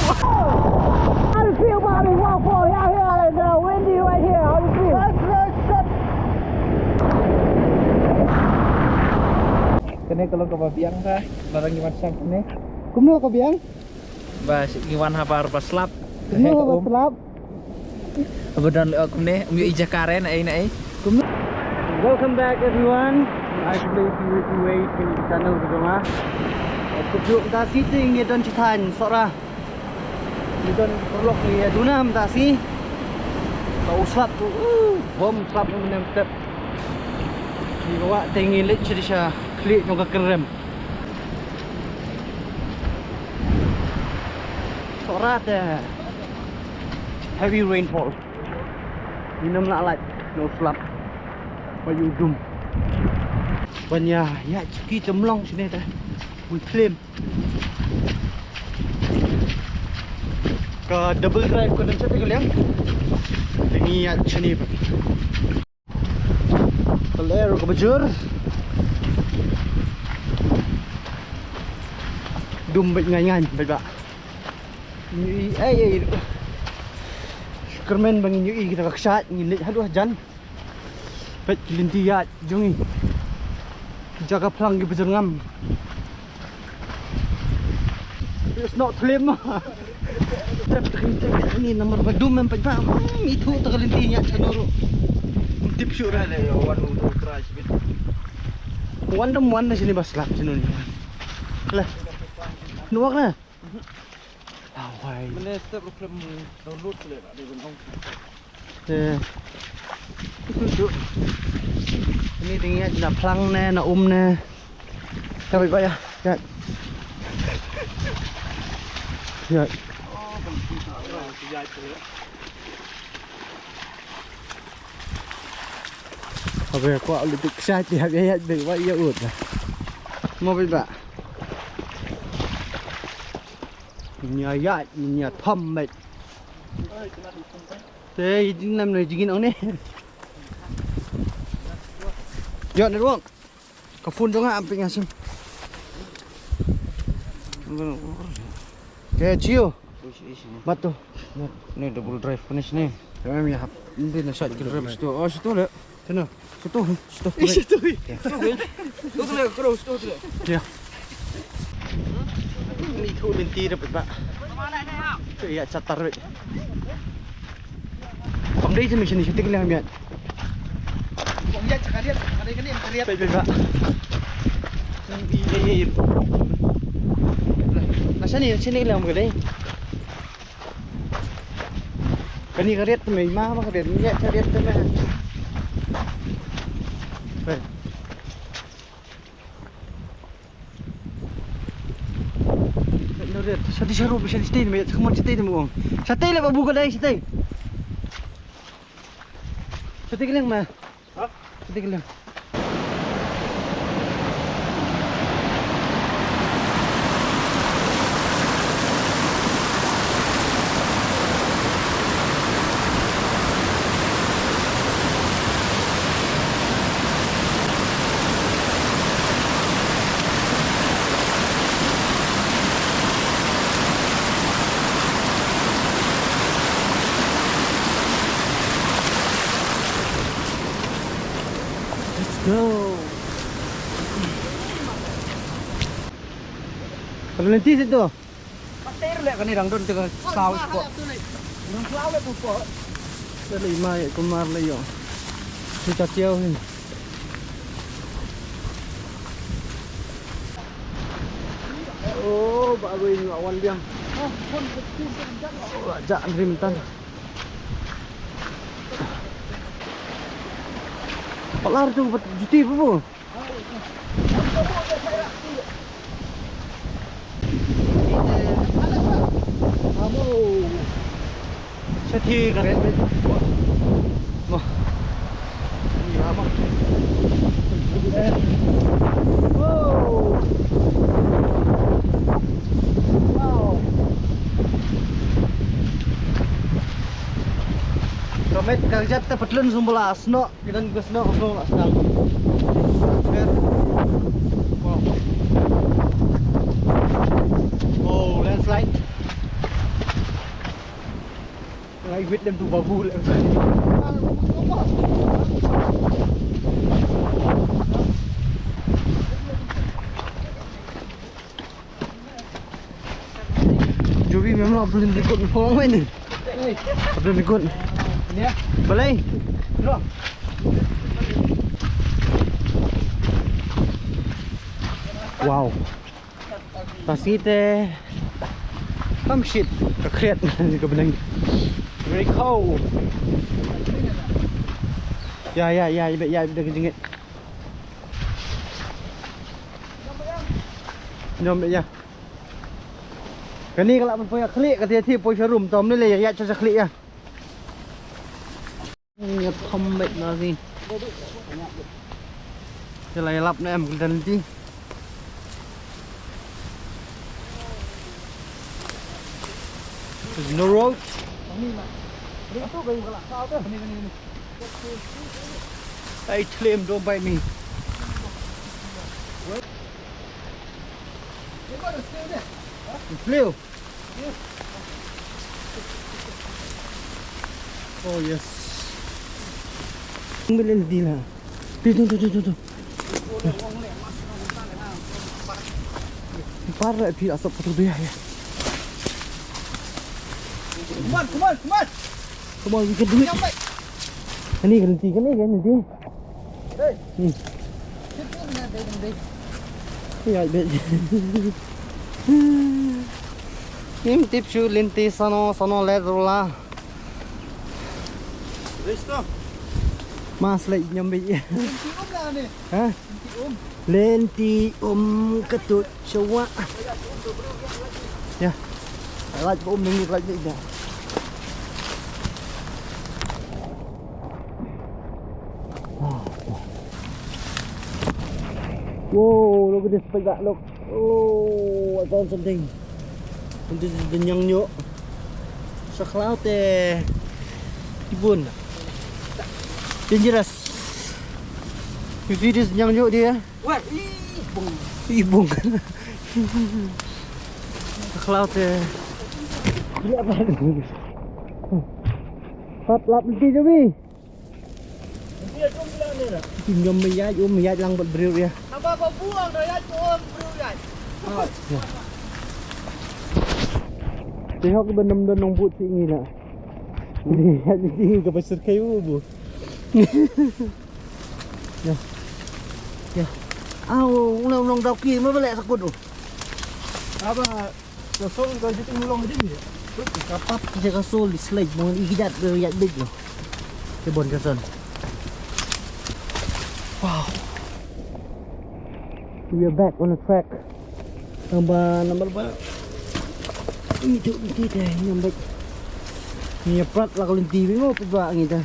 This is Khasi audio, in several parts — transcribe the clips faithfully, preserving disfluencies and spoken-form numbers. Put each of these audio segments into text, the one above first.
How do you feel, Bobby? Waterfall out here, uh, windy right here. How do you feel? Kane ka long kaba biang ka, barang ngi wan shang kane. Kumno ka biang? Ba ngi wan habar ba slap. Kumno ba slap? Ba don leh kumne, um ïohi jaka re na ei na ei. Kumno? Welcome back everyone. I believe you will be waiting channel ka jong nga. Kumjuh mynta siti ngi don shi thaiñ Sohra. Ngi don paralok ngi ïa duna mynta shi. Ba u slap tu, uh, bom slap mynne mynstep. Ngi kwah te ngi leit sha khlieh jong ka kynrem. Sohra te heavy rainfall. Ngim lah lait, no slap. Ba ïa u dum. Ban ïa ïa shuki te mlong shane te. Bun thlem. Ka double drive ka don shatei ka liang. Te ngi ïa shane pat. Ka lyer kaba jur. Dum beit ngai ngai beit ba. Ngi ïohi ei ei. Kyrmen ba ngin ïohi kita ka kshaid, ngin leit haduh hajan. Peit ki lynti ïaid jong ngi. Ki jaka phlang kiba jyrngam. It's not thlem. Tep tep tep ni namar ba dum em peit ba. Hmm, ithuh ta ka lynti ïaid shano ruh. Tip shuh ra le wan u crash bit. Wan dam wan na shini ba slap shano ni. Le. Nuak na. Awai. Mane step ruh khlem download le, la dei ban ong. Eh. Itu tu. Ini ding ïa na phlang ne, na um ne. Ka beit ba ïa. Ïa. Ïa. Habe kwah lu dik sait ïa, ïa, ïa, beit ba ïa ut. Mo beit ba. Nya ïa, nya thom beit. Te jing nam ne jingin ong ne. Ïa ne ruang. Ka phone jong nga am ping asim. Ke Jio. Mat tu. Ni double drive finish ni. Kami hap. Ini na sait kilo. Situ. Oh, situ le. Sana. Situ, situ. Ih, situ, ih. Situ, ih. Situ, ih. Situ, ih. Situ, ih. Ya. Ni tu lynti dah, Pak. Tu ya, catar, Pak. Pam dei sini, sini, sini, kena ambil. Pam ya, cakar dia, cakar dia, kena ambil. Pak, Pak, Pak. Ni, ni, ni. Nah, sini, sini, kena ambil, dei. Kani ka riat te me, ma ba ka riat, ïa ka riat te me. Peit. Peit na riat, shatei sharup, shatei shatei me, kumon shatei te me ong. Shatei le babu ka dei shatei. Shatei ka liang me. Ha? Shatei ka liang. Let's go. Ka lynti sha tu. Ka ter leh kane dang don te ka saw spot. Dang saw leh tu spot. Te lei mai kumar lei ïoh. Te ka tiaw hi. Oh, ba roi nga wan biang. Oh, ja rim tan. Palar tu bat juti bu. Sathi ka ret. Mo. Ni lama. Wow. Wow. Ka met ka jat ta patlun sumbala snoh. Kinan ka snow ka snow la snow. Wow. Oh, landslide. Ai wit lem tu babu lem. Jovi mem lo belum ikut, follow ini. Belum ikut. Balei? Wow. Tasi te kam shit ka khriat ka bneng. Very cold. Ya, ya, ya, ya, ya, ya, ya. Nyom ya. Kani ka lah ban poi khlieh, ka tiah tiah poi sha room, tom ni le ya, ya cha khlieh ya. Ïa pom bad na zi. Ïa la ïa lap na em ka lynti. There's no road. Hey, Slim, don't bite me. Blue. Oh yes. Ang bilin dila. Dito, dito, dito, dito. Para phi asap photo dia ya. Come on, come on, come on. Come on, we can do it. Kani ka lynti, kani ka lynti. Hmm. Ïa bad. Ngim tip shuh lynti sano, sano leh rula. Mas leh nyam bad. Ha? Lynti um ka tut shawa. Ya. Lait ba um ngi lait ni da. Whoa, look at this big that look. Oh, I found something. And this is the nyang nyo. Sa khlaw te. Ibun. Dangerous. You see this nyang nyo dia? Wah, ih, bung. Ih, bung. Khlaw te. Lap, lap, nanti je, Wi. Nanti je, jom pula ni lah. Nanti jom meyaj, um, meyaj lang buat briew ya. Apa kau buang dah ya, jom briew ya. Tengok ke benam dan nong but sini lah. Nanti, nanti ke pasir kayu bu. Ya. Ya. Au, ulong ulong dau ki ma balek sakut tu. Apa? Ka sol ka jiting ulong jiting ya. Ka pap je ka sol di slide mo i gidat be ya big lo. Ke bon ka son. Wow. We are back on the track. Number number ba. Ini tu ini kita yang baik. Ni prat lah kalau di bingo pe ba ngi ta.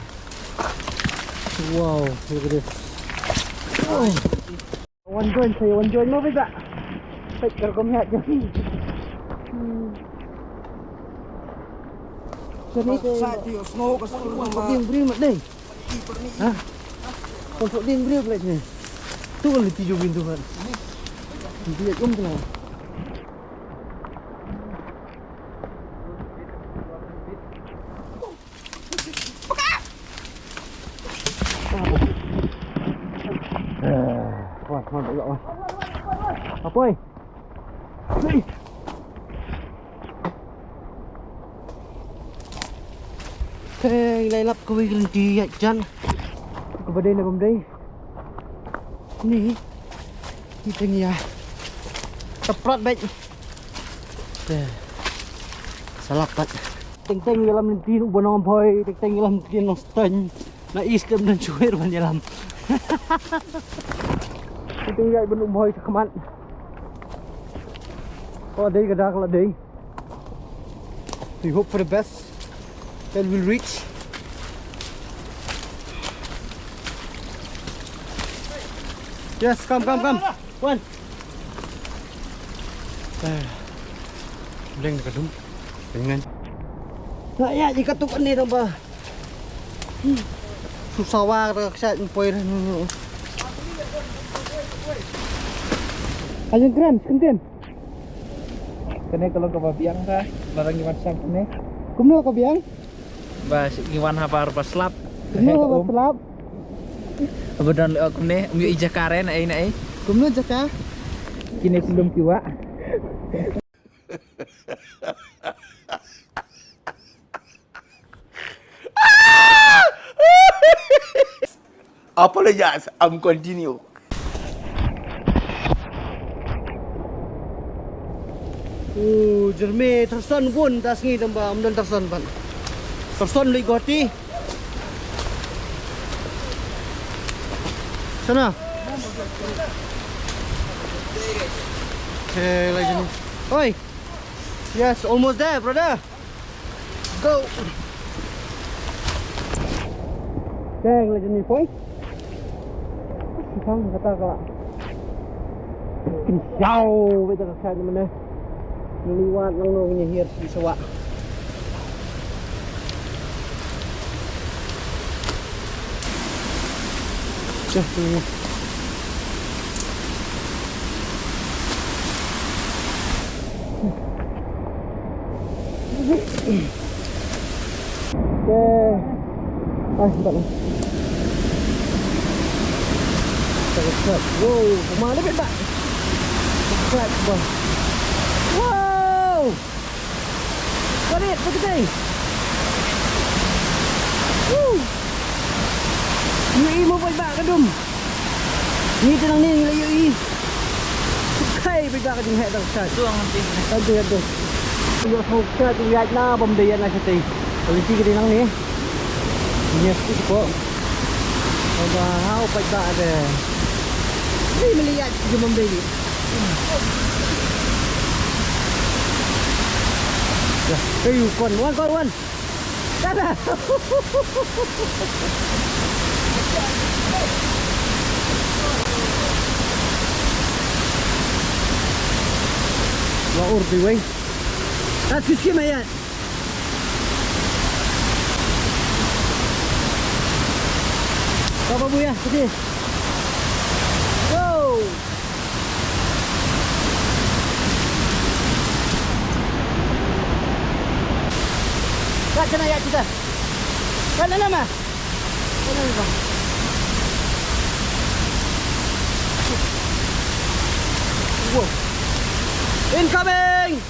Wow, look at this. Oh. Wan join, saya wan join mo ba. Baik kalau kau melihat je. Hmm. Sini tu. Sa ti snow ka snow. Wan ko ding bri mat dei. Ha? Kon sok ding bri mat dei. Tu kan leti jo bin tu kan. Dia jom tu lah. Wah, mantap, wah. Apa, eh? Hey. Te ngi la lap kawei ka lynti ïaid jan. Kaba dei ne bym dei. Ni. Kita ngi ïa. Teprat bad. Te. Sa lap pat. Teng teng ïalam lynti u ba nong Bhoi, teng teng ïalam lynti nong Stan. Na is tem dan chuir ban ïalam. Teng ïaid ban u Bhoi sa khmat. Ko dei ka dak la dei. We hope for the best that we'll reach. Yes, come, come, come. One. Eh, bleng ka dum. Dengan. Na ya, di katuk ni tamba. Susah wa ka ksat poi. Ayo kren, kren. Kane ka long kaba biang ta, la dang ïa wan shang kane. Kumno ka biang? Ba ngi wan habar ba slap. Kumno ba slap? Ba don leh kumne, um ïoh i jaka re na ei na ei. Kumno jaka? Kine ki lum ki wah. Apologize, I'm continue. U jerme terson gun tas ngi tamba amdon terson pan. Terson li goti. Sana. Hey, lagi ni. Oi. Yes, almost there, brother. Go. Dang, lagi ni, boy. Sipang kata ka. Kinsau beta ka side mana. Liwat lang no nya hiar si sawak. Dah, ni. Okay. Ai, nampak ni. Wow, mana bit bak? Wow. Got it, look at this. Woo. Ïohi mo paidbah ka dum. Ngi te nangne ngi la ïohi. Kai paidbah ka jingheh tang shat. Aduh, aduh. Ïoh sngewsih ïa la bam dei ïa na shatei. Quality ka dei nangne. Yes, tu ko. Ba hau paidbah de. Ni melihat jumam dei. Ya, kayu kon, wan, kon, wan. Tada. Wa ur di wei. Tas kiski mayat. Ka babu ya, kiti. Wow. Kat kena ya kita. Kat mana mah? Kat mana mah? Wow. Incoming.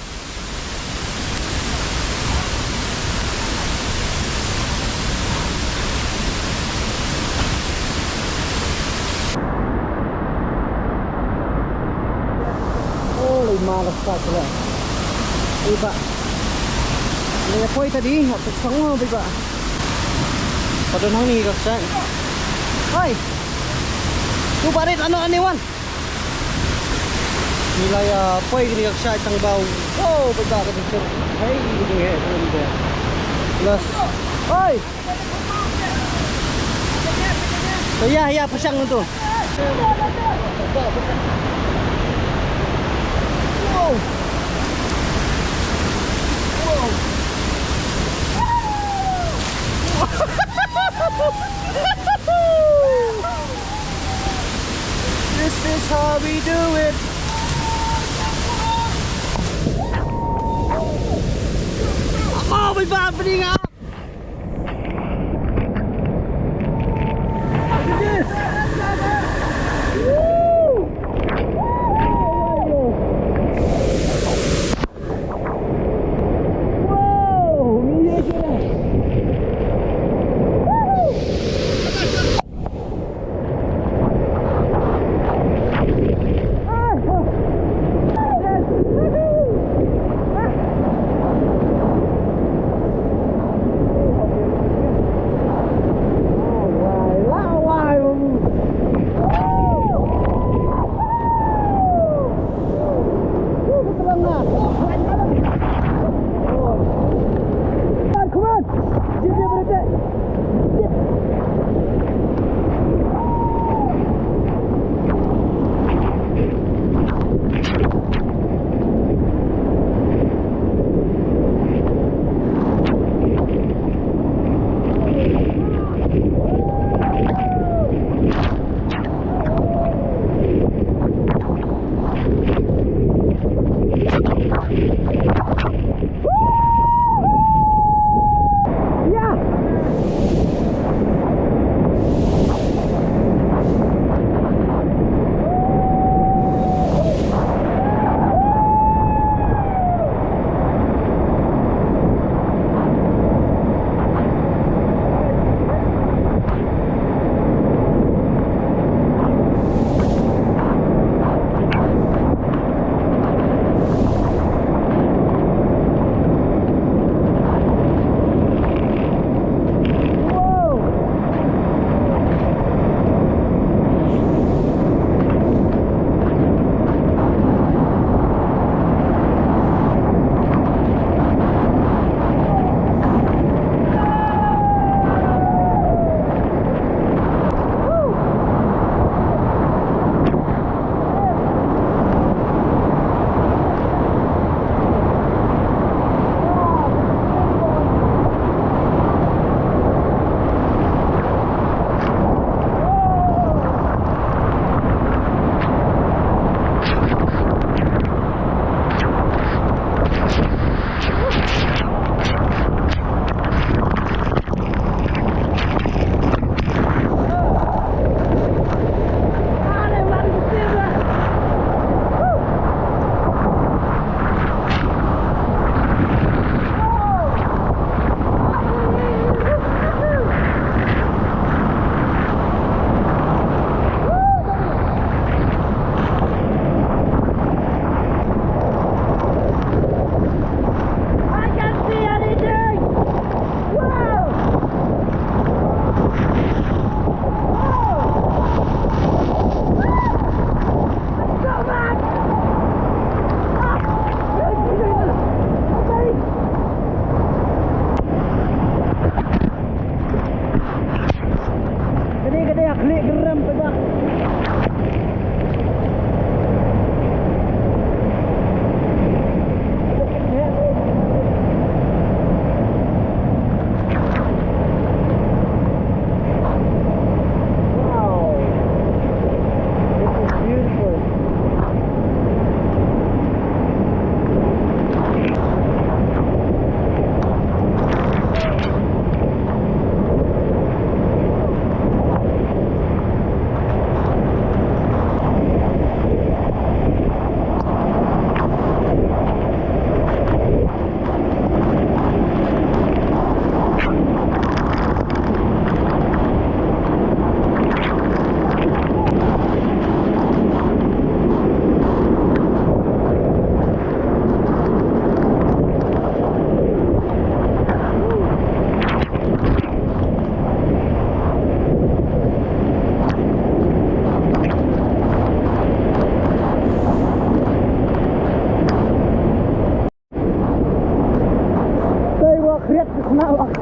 Oh, lei ma la sa kala. Iba. Lei poi tadi, hap sang mo iba. Padon hang ni ka sa. Hai. Tu barit ano ani wan. Ngi la ïa poi kine ka kshaid tang ba. Oh, ba ka dei sir. Hei, kine ka dei. Plus. Oi. Ïa, ïa, pyrshang tu. Wow. Wow. This is how we do it. Oh, we bad, bring up.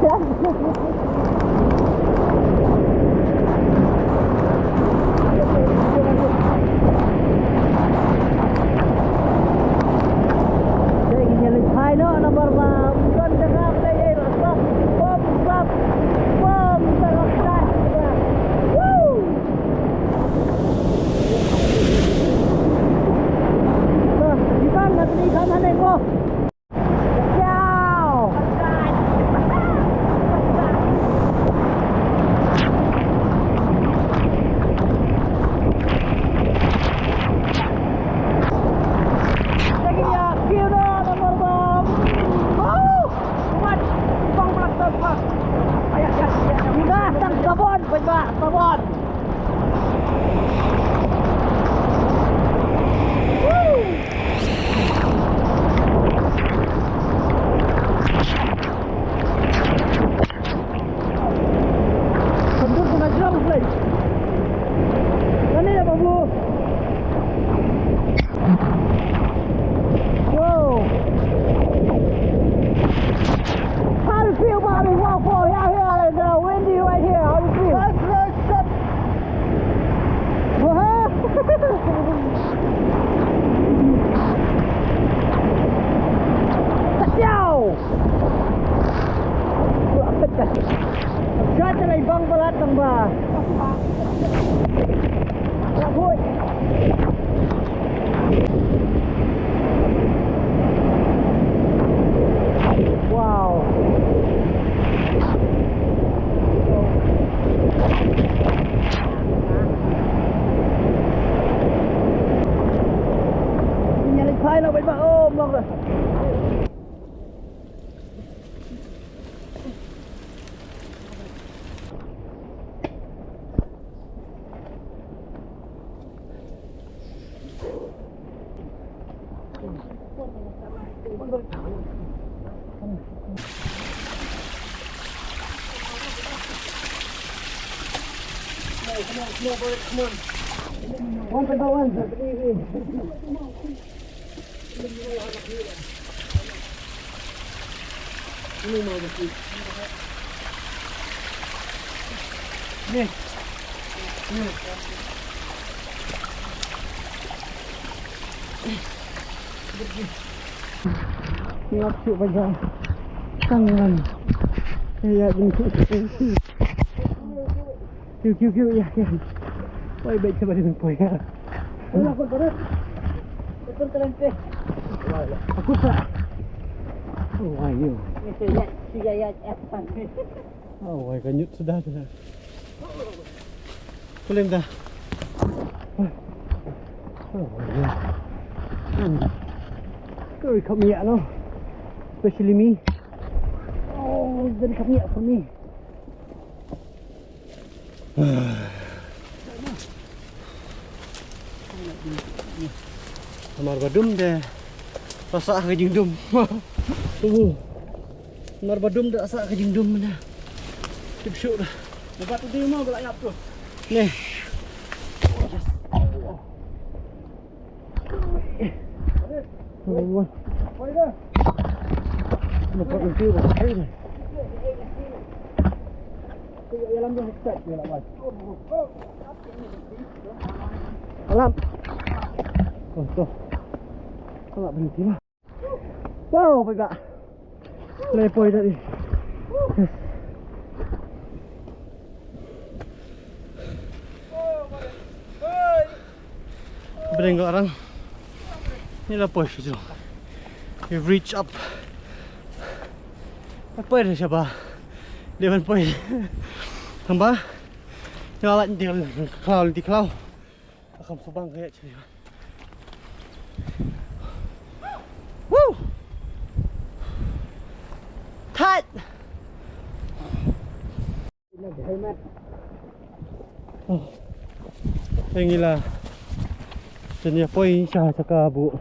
How do you feel, Bobby? Walk for out here in the windy right here. How do you feel? Wah. Tasiau. Jat lai bang balat tang ba. Wah, boy. Wow. Nya lai phai la bai ba om nok la. Ngap suk ba ja. Tang ngan. Ya, ya, ya. Kiu, kiu, kiu, ya, ya. Poi, baik, cuba dia poi, ya. Aku tak. Oh, ayo. Oh, ayo, kanyut sudah, sudah. Kulim dah. Oh, ayo. Very come here, no? Especially me. Oh, very come here for me. Namar ba dum te la sah ka jingdum. Namar ba dum te la sah ka jingdum na. Tip shuh da. Namar tu dei mo ba la ïap tu. Neh. Alam. Oh, tu. Kau nak berhenti lah. Wow, pegak. Lepoi tadi. Bring kat orang. Ni lah poi situ. We've reached up. Poi dah siapa? Dia pun poi. Tambah. Ni lah nanti kalau nanti kalau. Akan subang kayak sini. Woo! Tight. Oh. Ngi la. Shen ïa poi sha sha ka bu.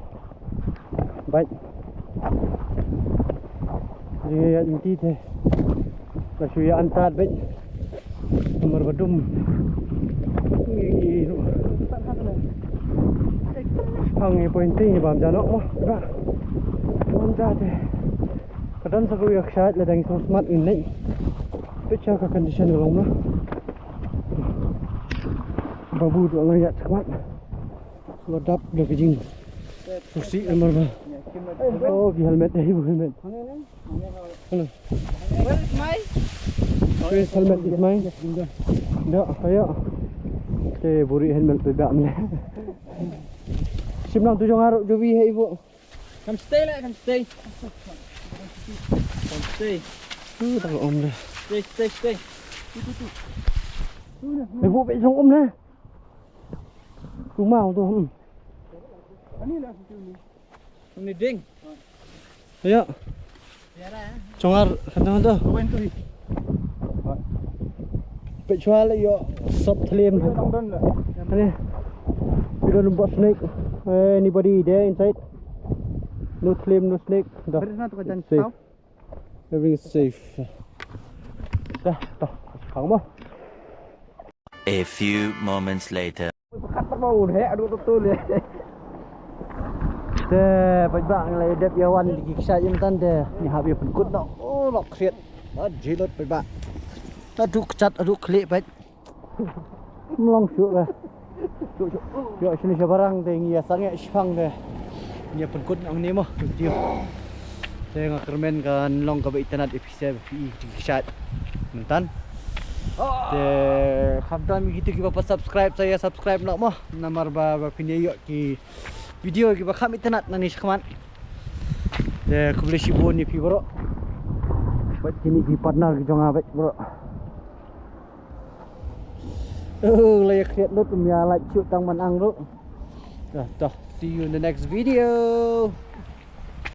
Bait. Ngi ïa ngi ti te. Ka shu ïa antat bait. Namar ba dum. Ngi ruh. Hang ngi poi ngi bam ja noh mo. Bam ja te. Ka don sa ka ïa kshaid la dang so smat in leh. Peit sha ka condition ka long na. Babu ruh nga ïa chakmat. Nga dap da ka jing. Kursi emar ba. Oh, ki helmet, eh, bu helmet. Hello. Where is my? Where is helmet is mine? Da, ayo. Te buri helmet pe ba mle. Sim nang tu jong aru jubi hai ibu. Come stay lah, come stay. Come stay. Tu tak om le. Stay, stay, stay. Ibu pe jong om le. Tu mau tu. Hmm. Ini ding. Ayo. Chongar kata tu. Peit shuwa le ïoh sop thlim. Ani. You don't bought snake. Anybody there inside? No thlim, no snake. Dah. Safe. Everything is safe. Dah, dah. Khang mo. A few moments later. Te peit ba ngi la dep ïa wan ki kshaid ïa mynta te ngi hap ïa pynkut noh. Oh, lok khriat. Ba jilot peit ba. Haduh kjat haduh khlieh peit. Mlong shuh re. Ïoh shane shabarang te ngi ïa sangeh shipang te ngi ïa pynkut noh ngi mo. Te nga kyrmen kan long kaba itynnad ïa phi. Sha phi ki kshaid mynta. Te khamtam ïa kito kiba pat subscribe sa ïa subscribe noh mo. Namar ba ba phin ïa ïoh ki video kiba kham itynnad nangne shakhmat. Te khublei shibun ïa phi baroh. Bad kine ki partner ki jong nga bad baroh. Oh, la ïa khriat lut, um ïa lait shuh tang man ang ruh. Dah, dah. See you in the next video.